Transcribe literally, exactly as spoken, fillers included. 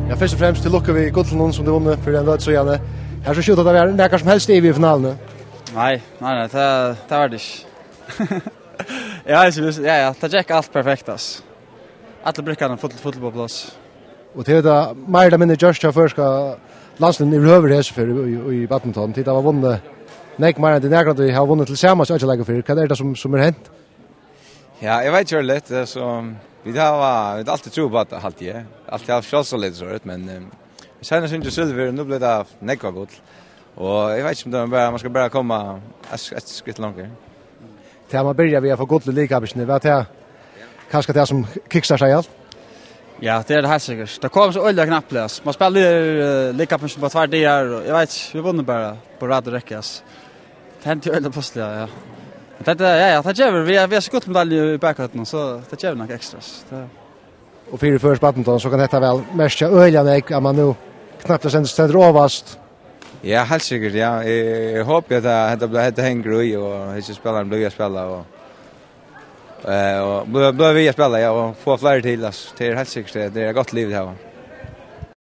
Ja, fyrst og fremst til lukku við gullinum, sum tú vunnu fyri ein løtu síðani. Her so skjóta tað vera nakar sum helst yvir í finaluni. Nei, nei, nei, tað, tað var tað ikki. Ja, ja, ja, tað gekk alt perfekt, ass. Allar brikkarnar fullu, fullu á pláss. Og tað er tað meir ella minni gjørt hjá føroyska landsliðnum yvirhøvur hesa ferð í, í, í badminton. Tit hava vunnið nógv meira enn tit nakrantíð hava vunnið til samans í oyggjaleik fyrr. Hvat er tað sum, sum er hent? Ja, eg veit ikki ordiliga, tað er so, vit hava, vit hava altíð trúð upp á tað, haldi eg. Altíð havt sjálvsálit og sovorðið, men, ehm, seinast fingið silvur, og nú blívur tað nógv av gull. Og eg veit ikki um tað er bara, man skal bara koma eitt, eitt skritt longur. Tá man byrjar við at fáa gull í lagkappingini, var tað kanska tað sum kickstartaði alt? Ja, tað er tað heilt sikkurt. Tað kom so øgiliga knappliga, ass. Man spælir, eh, lagkappingina á tveimum døgum, og eg veit ikki, vit vunnu bara á rað og rað, ass. Tað hendi jo øgiliga plúsliga, ja. Men tað, ja, ja, tað gevur, vit, vit hava so gott medalju í bakhondini, so tað gevur nakað ekstra, ass. Tað Og fyri føroysk badminton, so kann hetta væl merkja øgiliga nógv, at man nú knappliga stendur, stendur ovast. Ja, heilt sikkurt, ja. Eg, eg hopi, at tað, hetta bleiv, hetta hongur í, og hesir spælararnir blíva at spæla, og, eh, og blíva, blíva við at spæla, ja, og fáa fleiri til, altso. Tað er heilt sikkurt, tað, tað er eitt gott lið, vit hava.